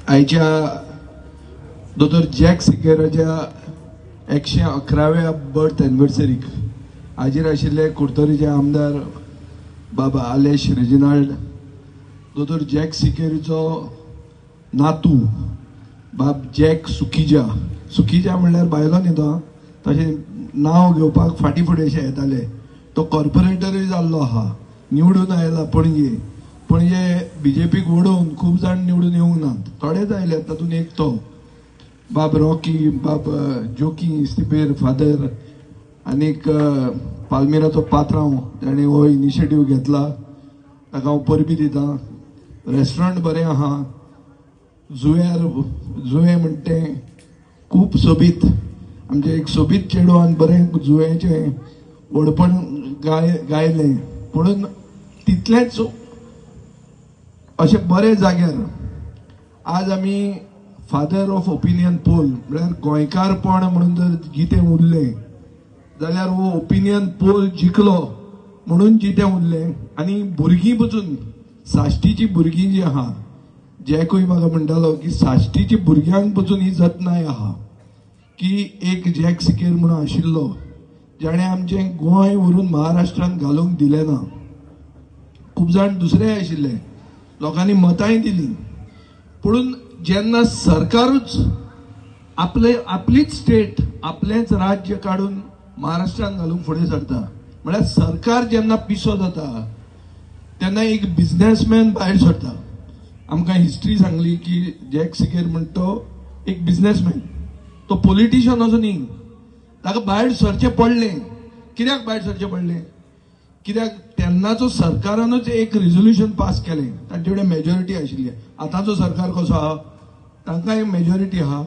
आयच्या दोतोर jack सिकेराच्या 111व्या birth एनिवर्सरीक हाजीर आशिल्ले कुडतरीचे आमदार बाबा आलेश रेजिनाल्ड, दोतोर जॅक सिकेरीचो नातू बाब जॅक सुखिजा, सुखिजा म्हणल्यार बायलो न्ही तो, तशें नांव घेवपाक फाटीं फुडें अशें येताले. तो कॉर्पोरेटरूय जाल्लो आहा, निवडून आयला पणजे. पणजे बीजेपीक उडोवन खूब जाण निवडून येवंक नात, थोडेच आयले, तातूंत एक तो बाब रॉकी, बाब जोकी इस्तिपेर फादर, आनीक पालमिराचो पात्रांव ताणें हो इनिशिएटीव घेतला, ताका हांव परबी दितां. रेस्टॉरंट बरें आहा, जुंव्यार जुंवें म्हणटा तें खूब सोबीत, आमचें एक सोबीत चेडवान बरें जुंव्याचें व्हडपण गायलें. पुणून तितलेंच अशें बरें जाग्यार आज आमी फादर ऑफ ओपिनियन पोल म्हळ्यार गोंयकारपण म्हणून जर जितें उरलें जाल्यार हो ओपिनियन पोल जिखलो म्हणून जितें उरलें. आनी भुरगीं पसून साश्टीची भुरगीं जी आहा, जॅकूय म्हाका म्हणटालो की साश्टीची भुरग्यांक पसून ही जतनाय आहा की एक जॅक सिकेर म्हणून आशिल्लो जाणें आमचें गोंय व्हरून महाराष्ट्रान घालूंक दिलें ना. खूब जाण दुसरेय आशिल्ले, लोकांनी मतांय दिलीं, पुणून जेन्ना सरकारूच आपले आपलीच स्टेट आपलेंच राज्य काडून महाराष्ट्रान घालूंक फुडें सरता, म्हळ्यार सरकार जेन्ना पिसो जाता तेन्ना एक बिजनेसमॅन भायर सरता. आमकां हिस्ट्री सांगली की जॅक सिकेर म्हणटा तो एक बिजनेसमॅन, तो पॉलिटिशियन असो न्ही. ताका भायर सरचें पडलें. कित्याक भायर सरचें पडलें? कित्याक तेन्नाचो सरकारानूच एक रिजोल्युशन पास केलें, तांचे कडेन मेजॉरिटी आशिल्ली. आतांचो सरकार कसो आहा, तांकांय मेजॉरिटी आहा,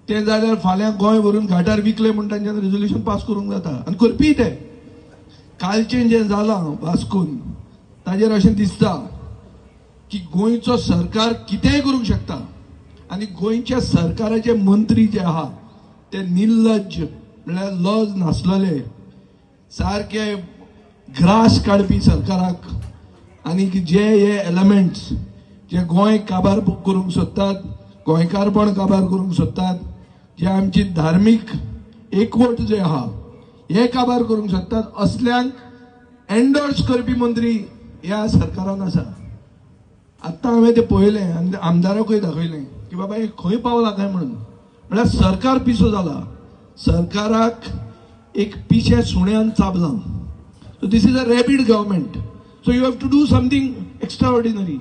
तें जाल्यार फाल्यां गोंय व्हरून घाटार विकलें म्हूण तांच्यान रिजोल्युशन पास करूंक जाता आनी करपीय ते. कालचें जें जालां वास्कोन ताजेर अशें दिसता की गोंयचो सरकार कितेंय करूंक शकता आनी गोंयच्या सरकाराचे मंत्री जे आहा ते निर्लज्ज म्हळ्यार लज नासलेले, सारके ग्रास काडपी सरकाराक, आनी जे हे एलिमेंट्स जे गोंय काबार करूंक सोदतात, गोंयकारपण काबार करूंक सोदतात, जे आमची धार्मीक एकवट जे आहा हे काबार करूंक सोदतात, असल्यांक एन्डोर्स करपी मंत्री ह्या सरकारान आसा. आत्तां हांवें तें पळयलें आनी आमदाराकूय दाखयलें की बाबा हे खंय पावला काय म्हणून. म्हळ्यार सरकार पिसो जाला, सरकाराक एक पिशें सुण्यान चाबलां. So this is a rabid government, so you have to do something extraordinary.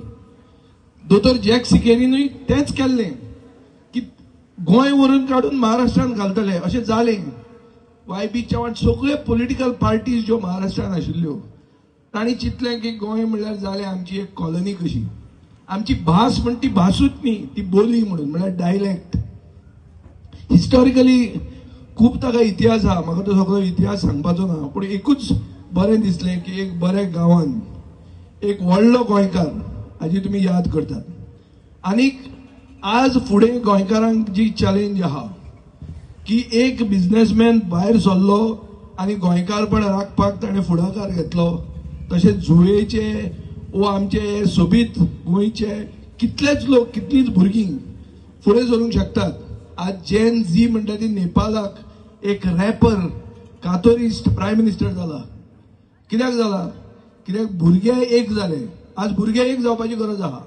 दोतोर जॅक सिकेरीनूय तेंच केल्लें की गोंय व्हरून काडून महाराष्ट्रान घालतले अशें जालें. वाय बी चव्हाण सगळे पॉलिटिकल पार्टीज ज्यो महाराष्ट्रान आशिल्ल्यो तांणी चिंतलें की गोंय म्हणल्यार जालें आमची एक कॉलनी कशी, आमची भास म्हण ती भासूच न्ही, ती बोली म्हणून, म्हळ्यार डायलॅक्ट. हिस्टॉरिकली खूब ताका इतिहास आहा, म्हाका तो सगळो इतिहास सांगपाचो ना, पूण एकूच बरें दिसलें की एक बऱ्या गांवान एक व्हडलो गोंयकार हाजी तुमी याद करतात. आनीक आज फुडें गोंयकारांक जी चॅलेंज आहा की एक बिजनेसमॅन भायर सरलो आनी गोंयकारपण राखपाक ताणें फुडाकार घेतलो, तशेंच जुवेचे वो आमचे सोबीत गोंयचे कितलेच लोक, कितलींच भुरगीं फुडें सरूंक शकतात. आज जेन झी म्हणटा ती नेपालाक एक रॅपर कातोरिस्ट प्रायम मिनिस्टर जाला. कित्याक जाला? कित्याक भुरगे एक जाले. आज भुरगे एक जावपाची गरज आहा.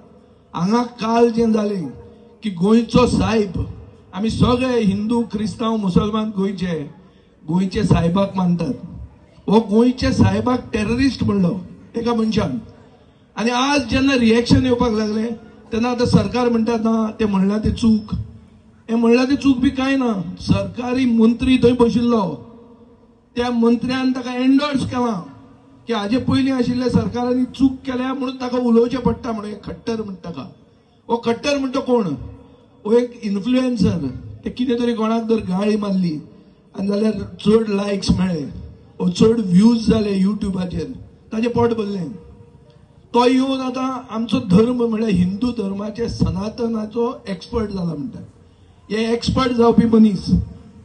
हांगा काल जें जालें की गोंयचो सायब, आमी सगळे हिंदू क्रिस्तांव मुसलमान गोंयचे गोंयचे सायबाक मानतात, हो गोंयच्या सायबाक टेररिस्ट म्हणलो एका मनशान. आनी आज जेन्ना रिएक्शन येवपाक लागलें तेन्ना आतां सरकार म्हणटा ना तें म्हणलां तें चूक, हें म्हणलां तें चूक बी कांय ना. सरकारी मंत्री थंय बशिल्लो, त्या मंत्र्यान ताका एन्डोर्स केलां की हाजे पयलीं आशिल्ल्या सरकारांनी चूक केल्या म्हणून ताका उलोवचें पडटा म्हणून. एक खट्टर म्हणटा ताका, हो खट्टर म्हणटा कोण? हो एक इन्फ्लुएन्सर. ते कितें तरी कोणाक जर गाळी मारली आनी जाल्यार चड लायक्स मेळ्ळे वो चड व्यूज जाले युट्यूबाचेर, ताजें पोट भरलें. तो येवन आतां आमचो धर्म म्हळ्यार हिंदू धर्माचे सनातनाचो एक्सपर्ट जाला म्हणटा. हे एक्सपर्ट जावपी मनीस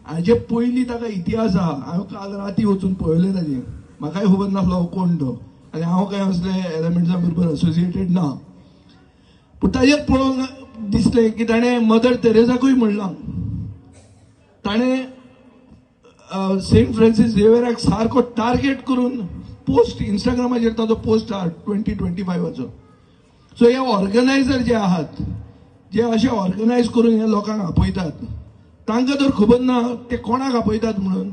हाजे पयलीं ताका इतिहास आहा. हांवें काल राती वचून पळयलें ताजें, म्हाकाय खबर नासलो हो कोण तो, आनी हांव कांय असले एलिमेंट्सां बरोबर असोसिएटेड ना, पूण ताजेर पळोवंक दिसलें की ताणें मदर तेरेजाकूय म्हणलां, ताणें सेंट फ्रांसीस झेवियराक सारको टार्गेट करून पोस्ट इंस्टाग्रामाचेर ताजो पोस्ट आहा 2025. सो हे ऑर्गनायझर जे आहात, जे अशे ऑर्गनायज करून हे लोकांक आपयतात, तांकां जर खबर ना ते कोणाक आपयतात म्हणून,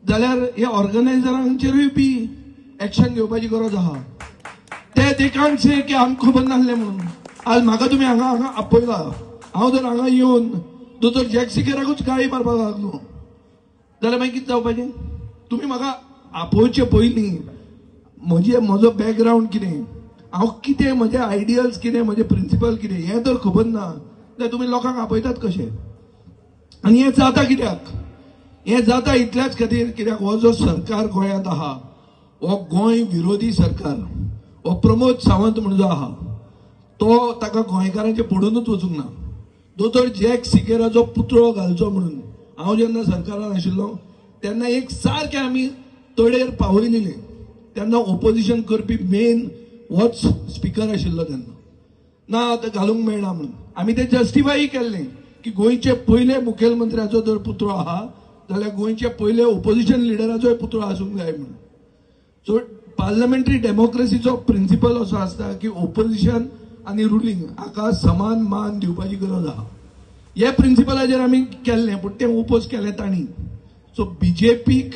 जाल्यार हे ऑर्गनायझरांचेरूय बी एक्शन घेवपाची गरज आहा. ते they can't से की आमकां खबर नासलें म्हणून. आज म्हाका तुमी हांगा हांगा आपयला, हांव जर हांगा येवन दोतोर जॅक सिकेराकूच गाळी मारपाक लागलो जाल्यार मागीर कितें जावपाचें? तुमी म्हाका आपोवचे पयलीं म्हजे म्हजो बॅकग्रावंड कितें, हांव कितें, म्हजे आयडियल्स कितें, म्हजे प्रिंसिपल कितें हें जर खबर ना जाल्यार तुमी लोकांक आपयतात कशें? आनी हें जाता कित्याक? हें जाता इतल्याच खातीर कित्याक हो जो सरकार गोंयांत आहा हो गोंय विरोधी सरकार. हो प्रमोद सावंत म्हूण जो आहा तो ताका गोंयकारांचें पडुनूच वचूंक ना. दोतोर जॅक सिकेराचो पुतळो घालचो म्हणून हांव जेन्ना सरकारान आशिल्लो तेन्ना एक सारकें आमी तडेर पावयलेलें. तेन्ना ओपोजिशन करपी मेन होच स्पिकर आशिल्लो तेन्ना. ना आतां घालूंक मेळना म्हणून आमी तें जस्टिफाय केल्लें की गोंयचे पयले मुखेलमंत्र्याचो जर पुतळो आहा जाल्यार गोंयचे पयले ओपोजिशन लिडराचोय पुतळो आसूंक जाय म्हणून. सो पार्लमेंटरी डेमोक्रेसीचो प्रिंसिपल असो आसता की ओपोजिशन आनी रुलींग हाका समान मान दिवपाची गरज आहा. हे प्रिंसिपलाचेर आमी केल्लें, पूण तें ओपोज केलें तांणी. सो बीजेपीक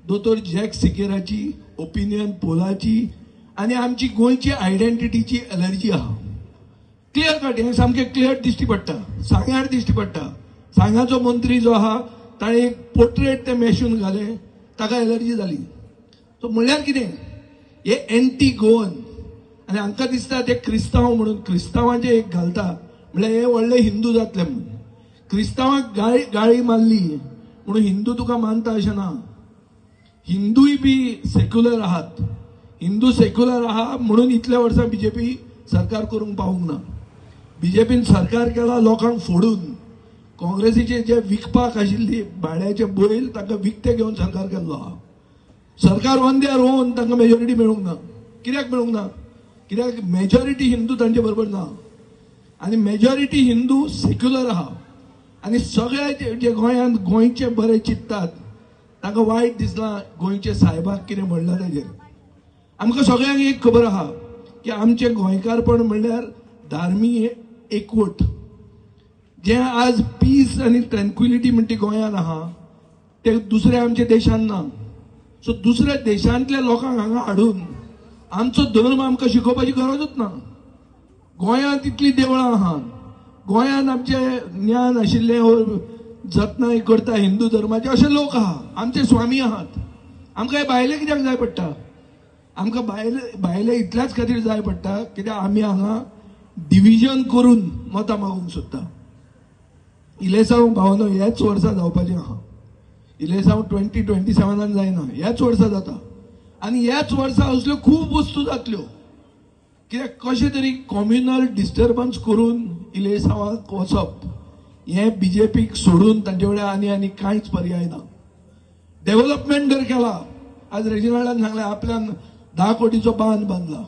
दोतोर जॅक सिकेराची ओपिनियन पोलाची आनी आमची गोंयची आयडेंटिटीची एलर्जी आहा. क्लियर कट हें सामकें क्लियर दिश्टी पडटा, सांग्यार दिश्टी पडटा. सांग्याचो मंत्री जो आहा ताणें एक पोर्ट्रेट तें मेशून घालें, ताका एलर्जी जाली. सो म्हणल्यार कितें, हे एंटी गोवन. आनी हांकां दिसता ते क्रिस्तांव म्हणून क्रिस्तांवांचे एक घालता म्हणल्यार हे व्हडले हिंदू जातले म्हणून. क्रिस्तांवांक गाळी गाळी मारली म्हणून हिंदू तुका मानता अशें ना. हिंदूय बी सेक्युलर आहात, हिंदू सेक्युलर आहा म्हणून इतल्या वर्सां बीजेपी सरकार करूंक पावूंक ना. बीजेपीन सरकार केला लोकांक फोडून. काँग्रेसीचे जे विकपाक आशिल्ली भाड्याचे बैल तांकां विकते घेवन सरकार केल्लो आहा. सरकार ऑन their own तांकां मेजॉरिटी मेळूंक ना. कित्याक मेळूंक ना? कित्याक मेजॉरिटी हिंदू तांचे बरोबर ना आनी मेजॉरिटी हिंदू सेक्युलर आहा. आनी सगळे जे गोंयांत गोंयचे बरे चिंततात तांकां वायट दिसलां गोंयचे सायबाक कितें म्हणलां ताजेर. आमकां सगळ्यांक एक खबर आहा की आमचें गोंयकारपण म्हणल्यार धार्मीक एकवट. जें आज पीस आनी ट्रँक्विलिटी म्हणटी गोंयांत आहा तें दुसऱ्या आमच्या देशांत ना. सो दुसऱ्या देशांतल्या लोकांक हांगा हाडून आमचो धर्म आमकां शिकोवपाची गरजूच ना. गोंयांत इतलीं देवळां आहात, गोंयांत आमचें ज्ञान आशिल्लें जतनाय करता हिंदू धर्माचे अशे लोक आहा, आमचे स्वामी आहात. आमकां हे भायले कित्याक जाय पडटा? आमकां भायले भायले इतल्याच खातीर जाय पडटा कित्याक आमी हांगा डिविजन करून मतां मागूंक सोदता. इलेसांव भावनो ह्याच वर्सा जावपाचें आहा. इलेसांव 2027 जायना, ह्याच वर्सा जाता. आनी ह्याच वर्सा असल्यो खूब वस्तू जातल्यो. कित्याक कशें तरी कॉम्युनल डिस्टर्बन्स करून इलेसांवाक वचप हें बीजेपीक सोडून तांचे कडेन आनी आनी कांयच पर्याय ना. डेव्हलपमेंट जर केला, आज रेजिनाल्डान सांगलें आपल्यान 10 कोटीचो बांद बांदला.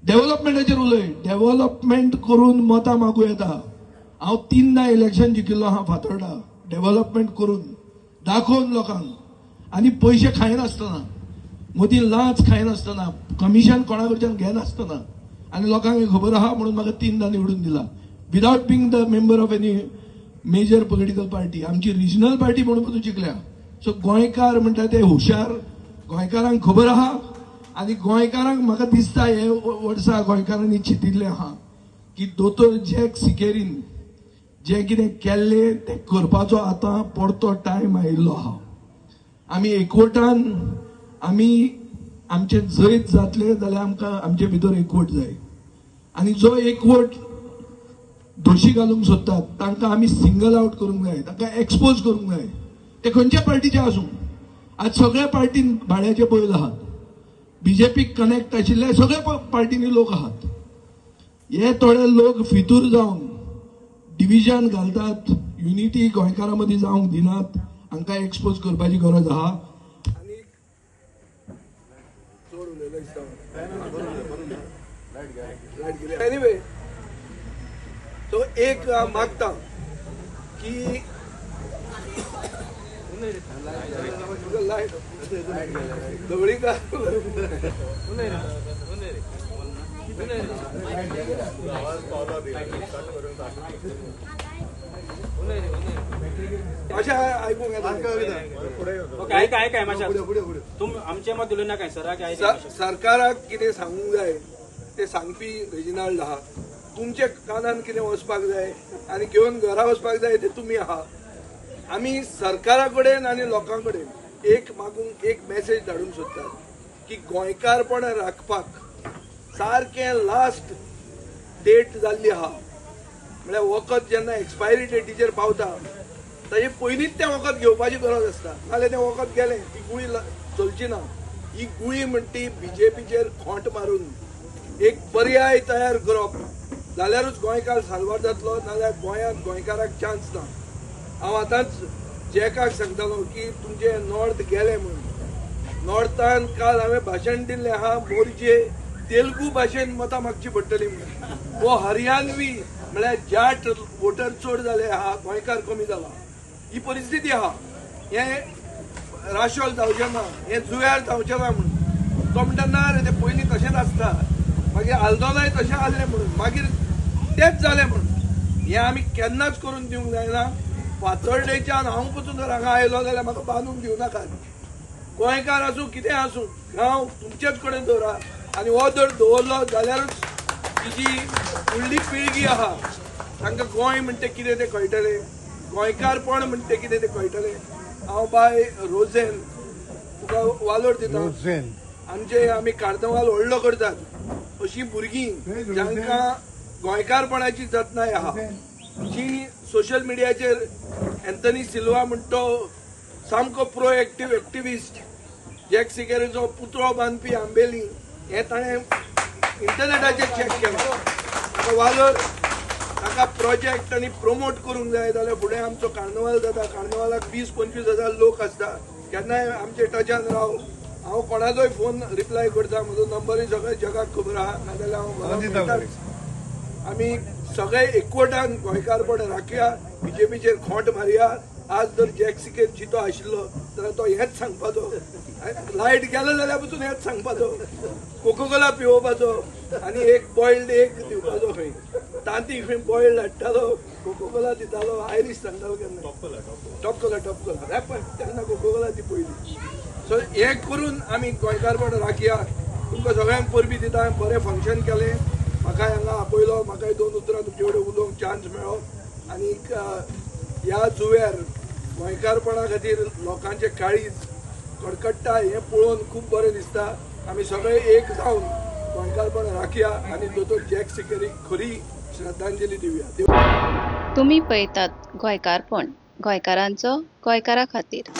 डेव्हलपमेंटाचेर उलय, डेव्हलपमेंट करून मतां मागूं येता. हांव 3दा इलेक्शन जिखिल्लो आहा फातोर्डा, डेव्हलपमेंट करून दाखोवन लोकांक, आनी पयशे खायनासतना, मदीं लांच खायनासतना, कमिशन कोणा कडच्यान घेनासतना. आनी लोकांक हें खबर आहा म्हणून म्हाका 3दा निवडून दिला without being the member of any major political party. आमची रिजनल पार्टी म्हणून पसून जिखल्या. सो गोंयकार म्हणटा ते हुशार, गोंयकारांक खबर आहा. आनी गोंयकारांक म्हाका दिसता हे वर्सा गोंयकारांनी चिंतिल्लें आहा की दोतोर जॅक सिकेरीन जें कितें केल्लें तें करपाचो आतां परतो टायम आयिल्लो आहा. आमी एकवटान आमी आमचें जैत जातलें जाल्यार आमकां आमचे भितर एकवट जाय. आनी जो एकवट दोशी घालूंक सोदतात तांकां आमी सिंगल आवट करूंक जाय, तांकां एक्सपोज करूंक जाय. ते खंयच्या पार्टीचे आसूं, आज सगळ्या पार्टीन भाड्याचे बैल आहात, बीजेपीक कनेक्ट आशिल्ले सगळ्या पार्टींनी लोक आहात. हे थोडे लोक फितूर जावन डिविजन घालतात, युनिटी गोंयकारां मदीं जावंक दिनात. हांकां एक्सपोज करपाची गरज आहा. आनी चड उलयलो दिसता. एनिवे. सो एक मागता की ढवळीकार अशें आयकूंक येता. सरकाराक कितें सांगूंक जाय ते सांगपी रेजिनाल्ड आहा. तुमच्या कानान कितें वचपाक जाय आनी घेवन घरा वचपाक जाय ते तुमी आहा. आमी सरकारा कडेन आनी लोकां कडेन एक मागूंक एक मॅसेज धाडूंक सोदतात की गोंयकारपण राखपाक सारकें लास्ट डेट जाल्ली आहा. म्हळ्यार वखद जेन्ना एक्सपायरी डेटीचेर पावता ताजे पयलींच तें वखद घेवपाची गरज आसता, नाजाल्यार तें वखद गेलें, ती गुळी चलची ना. ही गुळी म्हणटी बीजेपीचेर खोंट मारून एक पर्याय तयार करप जाल्यारूच गोंयकार साल्वार जातलो, नाजाल्यार गोंयांत गोंयकाराक चान्स ना. हांव आतांच जॅकाक सांगतालो की तुमचे नॉर्थ गेले म्हणून. नॉर्थान काल हांवें भाशण दिल्लें आहा, मोरजे तेलुगू भाशेन मतां मागची पडटली म्हणून. हो हरियाणवी म्हळ्यार जाट वोटर चड जाले आहा, गोंयकार कमी जाला, ही परिस्थिती आहा. हें राशोल जावचें ना, हें जुव्यार जावचें ना म्हणून. तो म्हणटा ना रे, तें पयलीं तशेंच आसता, मागीर आल्दोनाय तशें आहलें म्हणून, मागीर तेंच जालें म्हणून. हें आमी केन्नाच करून दिवंक जायना. फातर्डेच्यान हांव पसून जर हांगा आयलो जाल्यार म्हाका बांदून दिवं नाकात. गोंयकार आसूं कितें आसूं, गांव तुमचेच कडेन दवरा आनी हो जर दवरलो जाल्यारूच ही जी फुडली पिळगी आहा तांकां गोंय म्हणटे कितें तें कळटलें, गोंयकारपण म्हणटे कितें तें कळटलें. हांव बाय रोझेन तुका वालोर दिता. आमचे आमी कार्नवाल व्हडलो करतात, अशीं भुरगीं जांकां गोंयकारपणाची जतनाय आहा, जी सोशल मिडियाचेर एंथनी सिल्वा म्हणटो सामको प्रो एक्टिव एक्टिविस्ट, जॅक सिकेरीचो पुतळो बांदपी आंबेली, हें ताणें इंटरनेटाचेर चॅक केलां. ताका वालोर, ताका प्रोजेक्ट आनी प्रोमोट करूंक जाय जाल्यार फुडें आमचो कार्नवाल जाता, कार्नवालाक 20-25 हजार लोक आसता. केन्नाय आमचे टचान राव, हांव कोणाचोय फोन रिप्लाय करता, म्हजो नंबरूय सगळ्या जगाक खबर आहा, नाजाल्यार हांव घरा. आमी सगळे एकवटान गोंयकारपण राखया, बीजेपीचेर खोंट मारया. आज जर जॅक सिकेर जितो आशिल्लो जाल्यार तो हेंच सांगपाचो, लायट गेलो जाल्यार पसून हेंच सांगपाचो, कोकोकोला पिवोवपाचो आनी एक बॉयल्ड एग दिवपाचो. खंय तांती खंय बॉयल्ड हाडटालो, कोकोकोला दितालो, आयरीश सांगतालो केन्ना टॉपकोला टॉपकोला तेन्ना कोकोकोला ती पयली. सो हें करून आमी गोंयकारपण राखया. तुमकां सगळ्यांक परबीं दिता. बरें फंक्शन केलें, म्हाका हांगा आपयलो, म्हाकाय दोन उतरां तुमचे कडेन उलोवंक चान्स मेळ्ळो. आनी ह्या जुव्यार गोंयकारपणा खातीर लोकांचें काळीज कडकडटा हें पळोवन खूब बरें दिसता. आमी सगळे एक जावन गोंयकारपण राखया आनी दोतोर जॅक सिकेरीक खरी श्रद्धांजली दिवया. तुमी पळयतात गोंयकारपण, गोंयकारांचो गोंयकारा खातीर.